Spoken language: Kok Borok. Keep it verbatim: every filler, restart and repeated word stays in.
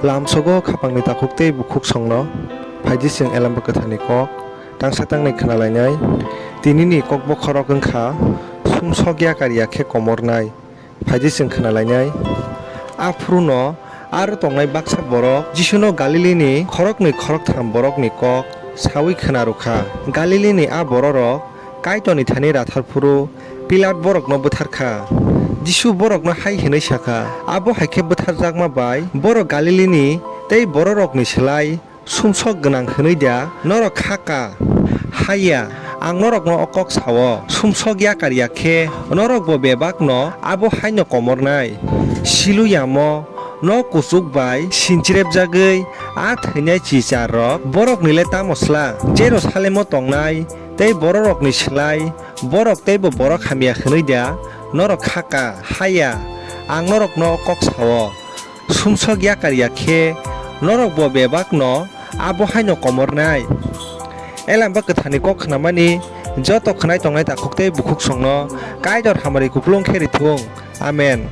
Lamsogo khapangni takhuk tei bukhuksongno. Phaidi chwng Elamba Kwtharni kok tangsa tangnai khwnalainai. Tinini kok bokhorok wng kha: Sumsok yakar ya khe komornai. Phaidi chwng khwnalainai. Aphuruno aro tongnai baksa borok Jisuno Galilini khoroknwi khoroktham borokni kok saui khwna rw kha. Galilini a bororok Kaitorni thani rathar phuru Pilat borokno bwthar kha. Jisu borokno hai hwnwi sa kha: Abo hai khe bwtharjakma bai borok Galilini tei bororokni slái sumsok gwnang hwnwi da norok kha ka? Hai ya, ang norokno o kok sa-o, sumsok yakar ya khe norokbo bebakno abo haino komornai. Siluyamo nok kuchuk bai sinchirepjagwi a thwinai chicharrok borokni le tamo sla? Jerusalemo tongnai tei bororokni slái borok teibo borok hamya hwnwi da norok kha ka? Hai ya, ang norokno o kok sa-o, sumsok yakar ya khe norokbo bebakno abo haino komornai. Elamba Kwtharni kok khnamani joto khwnai tongnai takhuk tei bukhuksongno Kaitor hamari kupulung khe rithung. Amen.